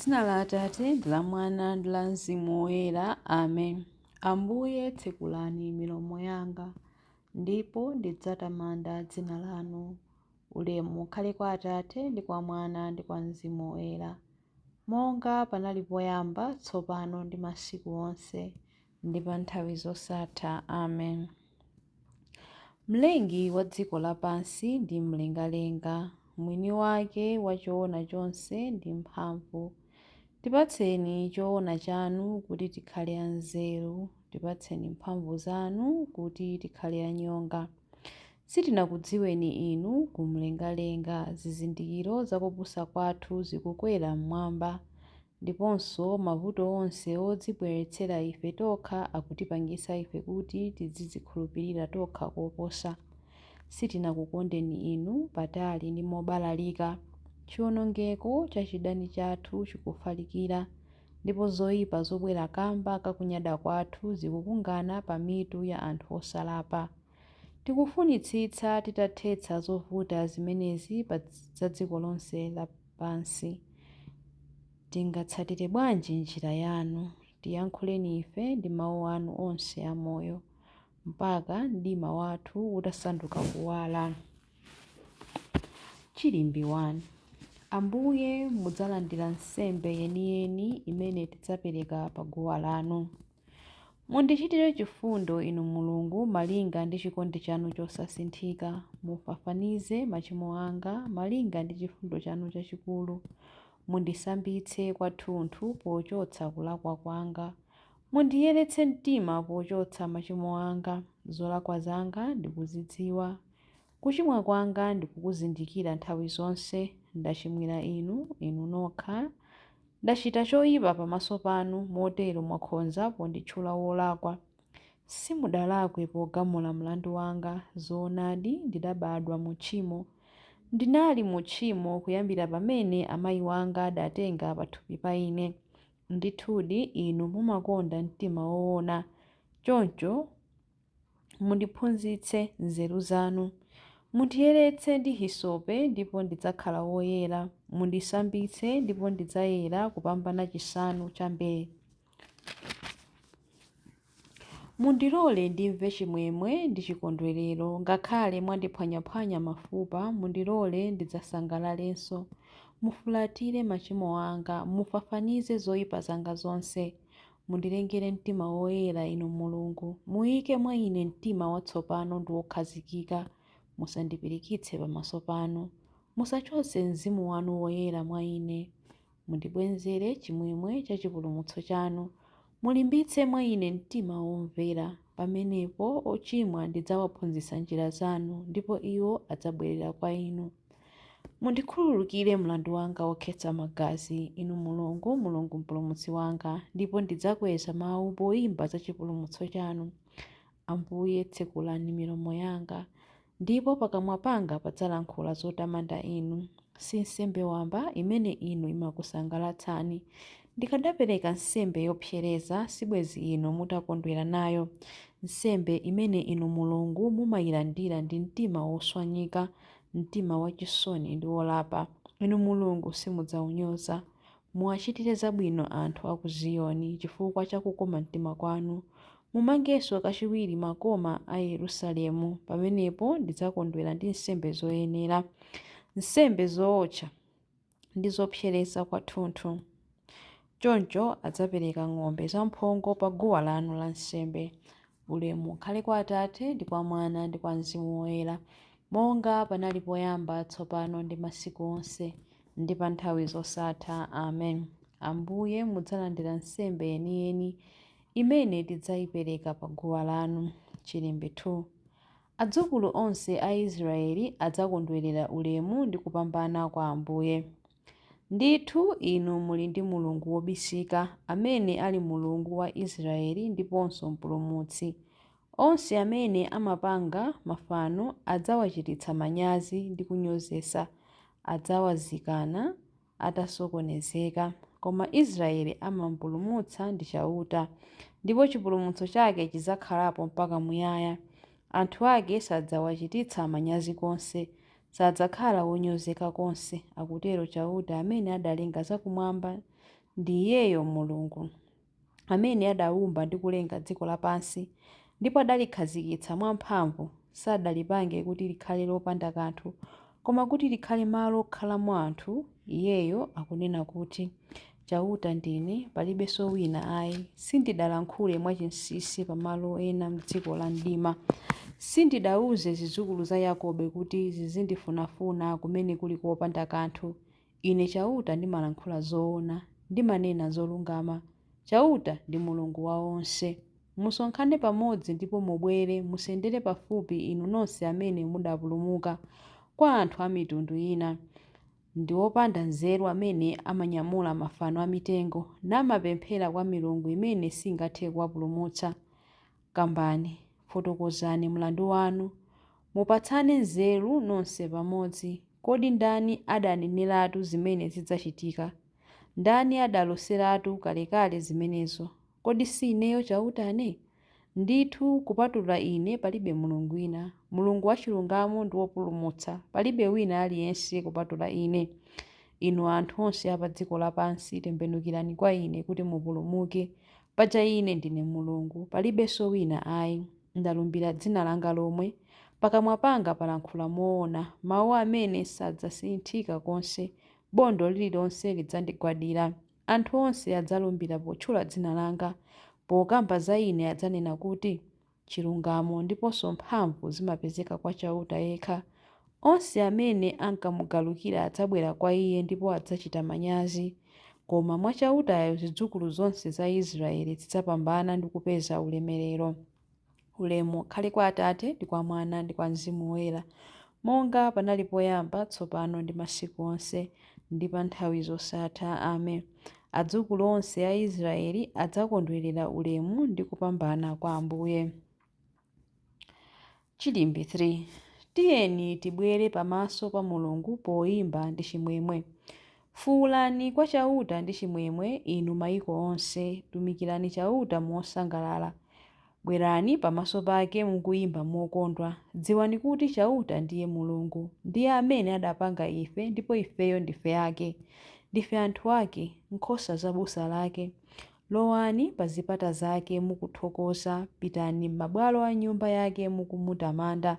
Dzina la Atate ndi la Mwana ndi la Mzimu Woyera. Amen. Ambuye, tsekulani milomo yanga, ndipo ndidzatamanda dzina lanu. Ulemu ukhale kwa Atate ndi kwa Mwana ndi kwa Mzimu Woyera, monga panali poyamba, tsopano ndi masiku onse, ndi pa nthawi zosatha. Amen. Mlengi wa dziko lapansi ndi mlengalenga, mwini wake wa choona chonse ndi mphamvu. Tipatseni choona chanu kuti tikhale anzeru, tipatseni mphamvu zanu kuti tikhale anyonga. Sitinakudziweni inu kumlengalenga, zizindikiro za kupusa kwathu zikukwera m'mwamba, ndiponso mavuto onse odzibweretsera ife tokha akutipangitsa ife kuti tizidzikhulupirira tokha koposa. Sitinakukondeni inu patali ndi mobalalika. Chiwonongeko cha chidani chathu chikufalikira, ndipo zoyipa zobwera kamba ka kunyada kwathu zikukungana pa mitu ya anthu osalapa. Tikufunitsitsa titathetsa zovuta zimenezi za dziko lonse lapansi. Tingatsatire bwanji njira yanu? Tiyankhuleni ife ndi mawu anu onse amoyo, mpaka mdima wathu utasanduka kuwala. Chilimbi 1. Ambuye, mudzalandira nsembe yeniyeni imene tidzapereka pa guwa lanu. Mundichitire chifundo, Inu Mulungu, malinga ndi chikondi chanu chosasinthika. Mufafanize machimo anga, malinga ndi chifundo chanu chachikulu. Mundisambitse kwathunthu pochotsa kulakwa kwanga. Mundiyeretse mtima pochotsa machimo anga. Zolakwa zanga ndikuzidziwa. Kuchimwa kwanga ndikukuzindikira nthawi zonse. Ndachimwira Inu, Inu nokha. Ndachita choyipa pamaso panu, motero mwakhoza ponditchula wolakwa. Simudalakwe pogamula mlandu wanga. Zoonadi, ndidabadwa mu tchimo. Ndinali mu tchimo kuyambira pamene amayi wanga adatenga pathupi pa ine. Ndithudi, Inu mumakonda mtima woona. Choncho mundiphunzitse nzeru zanu. Mundiyeretse ndi hisope ndipo ndidzakhala woyera. Mundisambitse ndipo ndidzayera kupambana chisanu cha mbee. Mundilole ndimve chimwemwe ndi chikondwerero, ngakhale mwandiphwanyaphwanya mafupa, mundilole ndidzasangalalenso. Mufulatire machimo anga, mufafanize zoyipa zanga zonse. Mundilengere mtima woyera, Inu Mulungu, muike mwa ine mtima watsopano ndi wokhazikika. Musandipirikitse pamaso panu, musachotse mzimu wanu woyera mwa ine. Mundibwezere chimwemwe cha chipulumutso chanu, mulimbitse mwa ine mtima womvera. Pamenepo ochimwa ndidzawaphunzitsa njira zanu, ndipo iwo adzabwerera kwa inu. Mundikhululukire mlandu wanga wokhetsa magazi, Inu Mulungu, Mulungu Mpulumutsi wanga, ndipo ndidzakweza mawu poimba za chipulumutso chanu. Ambuye, tsekulani milomo yanga, ndipo pakamwa panga padzalankhula zotamanda Inu. Si nsembe wamba imene Inu imakusangalatsani. Ndikadapereka nsembe yopsereza, sibwenzi Inu mutakondwera nayo. Nsembe imene Inu Mulungu mumayilandira ndi mtima woswanyika, mtima wachisoni ndi wolapa, Inu Mulungu simudzawunyoza. Muwachitire zabwino anthu a ku Ziyoni chifukwa cha kukoma mtima kwanu. Mumangenso kachiwiri makoma a Yerusalemu. Pamenepo ndidzakondwera ndi nsembe zoyenera, nsembe zootcha ndi zopsereza kwathunthu. Choncho adzapereka ng'ombe zamphongo pa guwa lanu lansembe. Ulemu ukhale kwa Atate, ndi kwa Mwana, ndi kwa Mzimu Woyera, monga panali poyamba, tsopano, ndi masiku onse, ndi pa nthawi zosatha. Amen. Ambuye, mudzalandira nsembe yeniyeni imene tidzayipereka pa guwa lanu. Chilimbi 2. Adzukulu onse a Israeli adzakondwerera ulemu ndi kupambana kwa Ambuye. Ndithu inu muli ndi Mulungu wobisika, amene ali Mulungu wa Israeli ndiponso Mpulumutsi. Onse amene amapanga mafano adzawachititsa manyazi ndi kunyozetsa, adzawazikana atasokonezeka. Koma Israele amamupulumutsa ndi Chauta, ndipo chipulumutso chake chidzakhalapo mpaka muyaya. Anthu ake sadzawachititsa manyazi konse. Sadzakhala wonyozeka konse, akutero Chauta amene adalenga zakumwamba. Ndi Iyeyo Mulungu, amene adaumba ndi kulenga dziko lapansi, ndipo adalikhazikitsa mwamphamvu. Sadalipange kuti likhale lopanda kanthu, koma kuti likhale malo okhalamo anthu. Iyeyo akunena kuti, Chauta ndine, palibenso wina ai. Sindidalankhule mwachinsinsi pa malo ena m'dziko la mdima. Sindidauze zidzukulu za Yakobe kuti zizindifunafuna kumene kuli kopanda kanthu. Ine Chauta ndimalankhula zoona, ndimanena zolungama. Chauta ndi Mulungu wa onse. Musonkhane pamodzi ndipo mubwere, musendere pafupi inu nonse amene mudapulumuka kwa anthu a mitundu ina. Ndi opanda nzeru amene amanyamula mafano amitengo, namapemphera kwa milungu imene singathe kuwapulumutsa. Kambani, fotokozani mlandu wanu, mupatsane nzeru nonse pamodzi. Kodi ndani adaneneratu zimene zidzachitika? Ndani adaloseratu kalekale zimenezo? Kodi si Ineyo Chautane? Ndithu kupatula Ine palibe Mulungu wina, Mulungu wachilungamo ndi wopulumutsa, palibe wina aliyense kupatula Ine. Inu anthu onse a pa dziko lapansi, tembenukirani kwa Ine kuti mupulumuke. Paja Ine ndine Mulungu, palibenso wina ai. Ndalumbira dzina langa lomwe, pakamwa panga palankhula moona, mawu amene sadzasinthika konse. Bondo lililonse lidzandigwadira. Anthu onse adzalumbira potchula dzina langa. Pokamba za Ine adzanena kuti, Chilungamo ndiponso mphamvu zimapezeka kwa Chauta yekha. Onse amene ankamugalukira adzabwera kwa Iye ndipo adzachita manyazi. Koma mwa Chautayo zidzukulu zonse za Israele zidzapambana ndi kupeza ulemerero. Ulemu ukhale kwa Atate ndi kwa Mwana ndi kwa Mzimu Woyera, monga panali poyamba, tsopano ndi masiku onse, ndi pa nthawi zosatha. Amen. Adzukulu onse a Israeli adzakondwerera ulemu ndi kupambana kwa Ambuye. Chilimbi 3. Tiyeni tibwere pamaso pa Mulungu poimba ndi chimwemwe. Fuulani kwa Chauta ndi chimwemwe, inu mayiko onse, tumikirani Chauta mosangalala. Bwerani pamaso pake mukuimba mokondwa. Dziwani kuti Chauta ndiye Mulungu, ndiye amene adapanga ife ndipo ifeyo ndife ake. Ndife anthu ake, nkhosa za busa lake. Lowani pa zipata zake mukuthokoza, pitani m'mabwalo a nyumba yake mukumutamanda.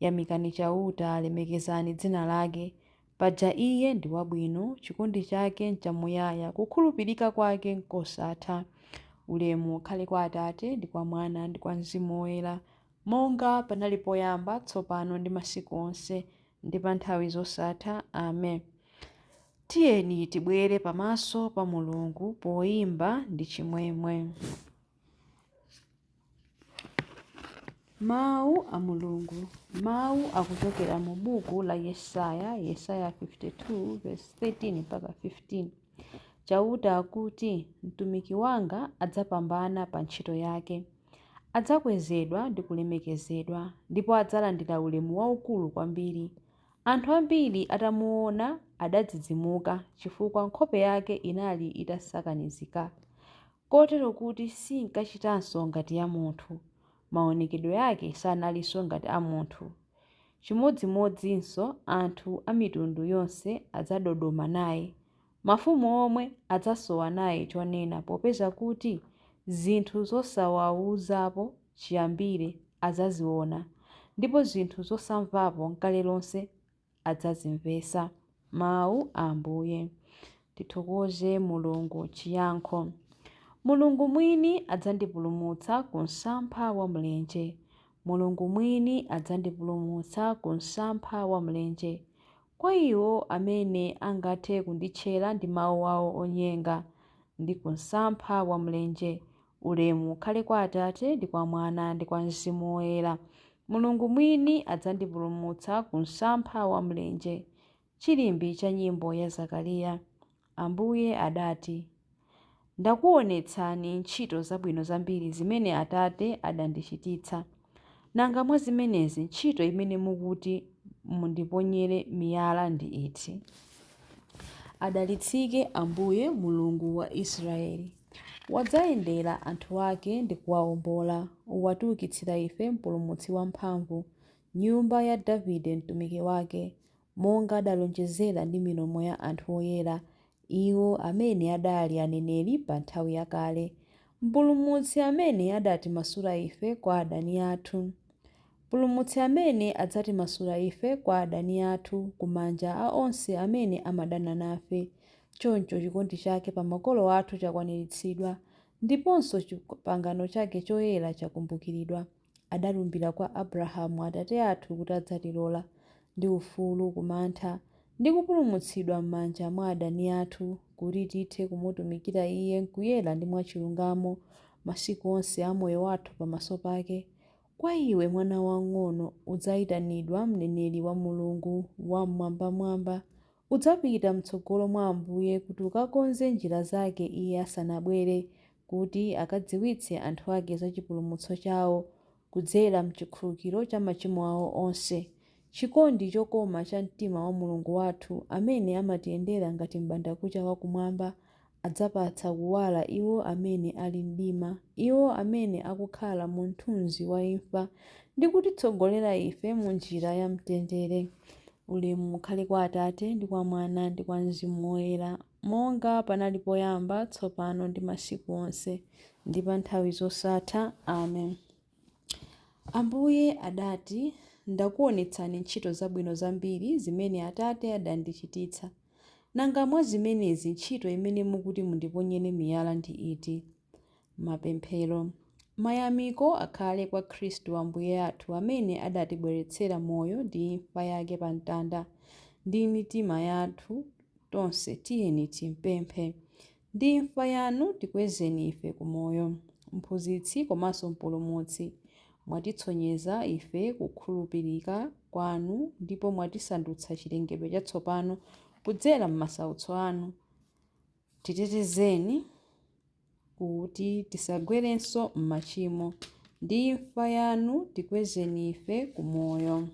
Yamikani Chauta, lemekezani dzina lake. Paja Iye ndi wabwino, chikondi chake n'chamuyaya, kukhulupirika kwake n'kosatha. Ulemu ukhale kwa Atate ndi kwa Mwana ndi kwa Mzimu Woyera, monga panali poyamba, tsopano ndi masiku onse, ndi pa nthawi zosatha. Amen. Tiyeni tibwere pamaso pa Mulungu poimba ndi chimwemwe. Mawu a Mulungu. Mawu akuchokera mu buku la Yesaya, Yesaya 52 verse 13 mpaka 15. Chauta akuti, mtumiki wanga adzapambana pa ntchito yake. Adzakwezedwa ndi kulemekezedwa, ndipo adzalandira ulemu waukulu kwambiri. Anthu ambiri atamuona adadzidzimuka, chifukwa nkhope yake inali itasakanizika, kotero kuti sinkachitanso ngati ya munthu. Maonekedwe ake sanalinso ngati a munthu. Chimodzimodzinso anthu a mitundu yonse adzadodoma naye. Mafumu omwe adzasowa naye chonena, popeza kuti zinthu zosawawuzapo chiyambire adzaziona, ndipo zinthu zosamvapo n'kale lonse adzazimvetsa. Mawu a Ambuye. Tithokoze Mulungu. Chiyankho. Mulungu mwini adzandipulumutsa ku msampha wa mlenje. Mulungu mwini adzandipulumutsa ku msampha wa mlenje. Kwa iwo amene angathe kunditchera ndi mawu awo onyenga, ndi ku msampha wa mlenje. Ulemu ukhale kwa Atate ndi kwa Mwana ndi kwa Mzimu Woyera. Mulungu mwini adzandipulumutsa ku msampha wa mlenje. Chilimbi cha nyimbo ya Zakariya. Ambuye adati, ndakuonetsani ntchito zabwino zambiri zimene Atate adandichititsa. Nanga mwa zimenezi ntchito imene mukuti mundiponyere miyala ndi iti? Adalitsike Ambuye Mulungu wa Israeli. Wadzayendera anthu ake ndi kuwawombola. Watiukitsira ife mpulumutsi wamphamvu, nyumba ya Davide mtumiki wake. monga adalonjezera ndi milomo ya anthu oyera, iwo amene adali aneneri pa nthawi yakale. Mpulumutsi amene adatimasula ife kwa adani athu. Mpulumutsi amene adzatimasula ife kwa adani athu, kumanja a onse amene amadana nafe. Choncho chikondi chake pa makolo athu chakwaniritsidwa, ndiponso chipangano chake choyera chakumbukiridwa. Adalumbira kwa Abrahamu atate athu kuti adzatilola ndi ufulu kumantha, ndi kupulumutsidwa m'manja mwa adani athu, kuti tithe kumutumikira Iye m'kuyera ndi mwachilungamo masiku onse a moyo wathu pamaso pake. Kwa iwe mwana wamng'ono udzayitanidwa mneneri wa Mulungu Wam'mwambamwamba. Udzapita m'tsogolo mwa Ambuye kuti ukakonze njira zake Iye asanabwere, kuti akadziwitse anthu ake za chipulumutso chawo kudzera m'chikhululukiro cha machimo awo onse. Chikondi chokoma cha mtima wa Mulungu wathu, amene amatiyendera ngati m'bandakucha wakumwamba, adzapatsa kuwala iwo amene ali mdima, iwo amene akukhala mu mthunzi wa imfa, ndi kutitsogolera ife mu njira ya mtendere. Ulemu ukhale kwa Atate, ndi kwa Mwana, ndi kwa Mzimu Woyera, monga panali poyamba, tsopano ndi masiku onse, ndi pa nthawi zosatha. Amen. Ambuye adati, ndakuonetsani ntchito zabwino zambiri zimene Atate adandichititsa. Nanga mwa zimenezi ntchito imene mukuti mundiponyere miyala ndi iti? Mapemphero. Mayamiko akhale kwa Khristu Ambuye athu amene adatibweretsera moyo ndi imfa yake pa mtanda. Ndi mitima yathu tonse tiyeni timpemphe. Ndi imfa yanu tikwezeni ife kumoyo. Mphunzitsi komanso Mpulumutsi, mwatitsonyeza ife kukhulupirika kwanu ndipo mwatisandutsa chilengedwe chatsopano kudzera m'masautso anu. Titetezeni kuti tisagwerenso m'machimo. Ndi imfa yanu tikwezeni ife kumoyo.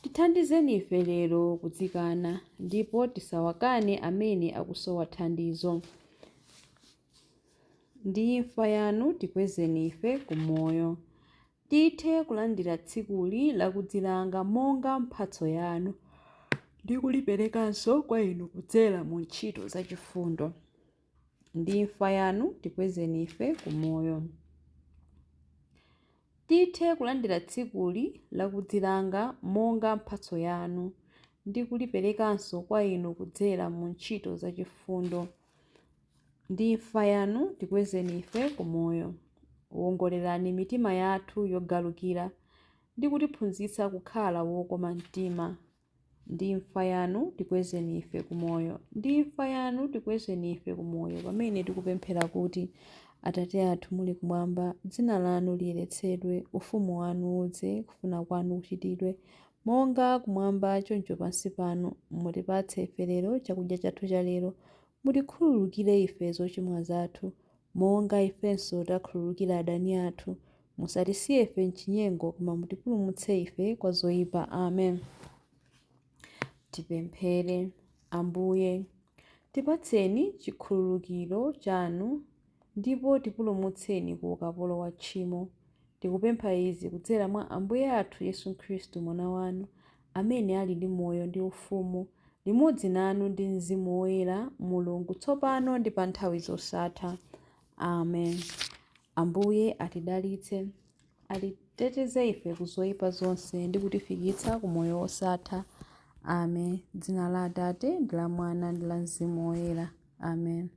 Tithandizeni ife lero kudzikana, ndipo tisawakane amene akusowa thandizo. Ndi imfa yanu tikwezeni ife kumoyo. Tithe kulandira tsikuli lakudzilanga monga mphatso yanu, ndi kuliperekanso kwa inu kudzera mu ntchito zachifundo. Ndi imfa yanu tikwezeni ife kumoyo. Tithe kulandira tsikuli lakudzilanga monga mphatso yanu, ndi kuliperekanso kwa inu kudzera mu ntchito zachifundo. Ndi imfa yanu tikwezeni ife kumoyo. Wongolerani mitima yathu yogalukira, ndi kutiphunzitsa kukhala wokoma mtima. Ndi imfa yanu tikwezeni ife kumoyo. Ndi imfa yanu tikwezeni ife kumoyo, pamene tikupemphera kuti: Atate athu muli kumwamba, dzina lanu liyeretsedwe, ufumu wanu udze, kufuna kwanu kuchitidwe, monga kumwamba choncho pansi pano. Mutipatse ife lero chakudya chathu cha lero. Mutikhululukire ife zochimwa zathu, monga ifenso takhululukira adani athu. Musatisiye ife mchinyengo, koma mutipulumutse ife kwa zoyipa. Amen. Tipemphere. Ambuye, tipatseni chikhululukiro chanu ndipo tipulumutseni ku ukapolo wa tchimo. Tikupempha izi kudzera mwa Ambuye athu Yesu Khristu mwana wanu, amene ali ndi moyo ndi ufumu, limodzi nanu ndi Mzimu Woyera, Mulungu, tsopano ndi pa nthawi zosatha. Amen. Ambuye atidalitse, atiteteze ife ku zoyipa zonse ndi kutifikitsa ku moyo wosatha. Amen. Dzina la Atate ndi la Mwana ndi la Mzimu Woyera. Amen.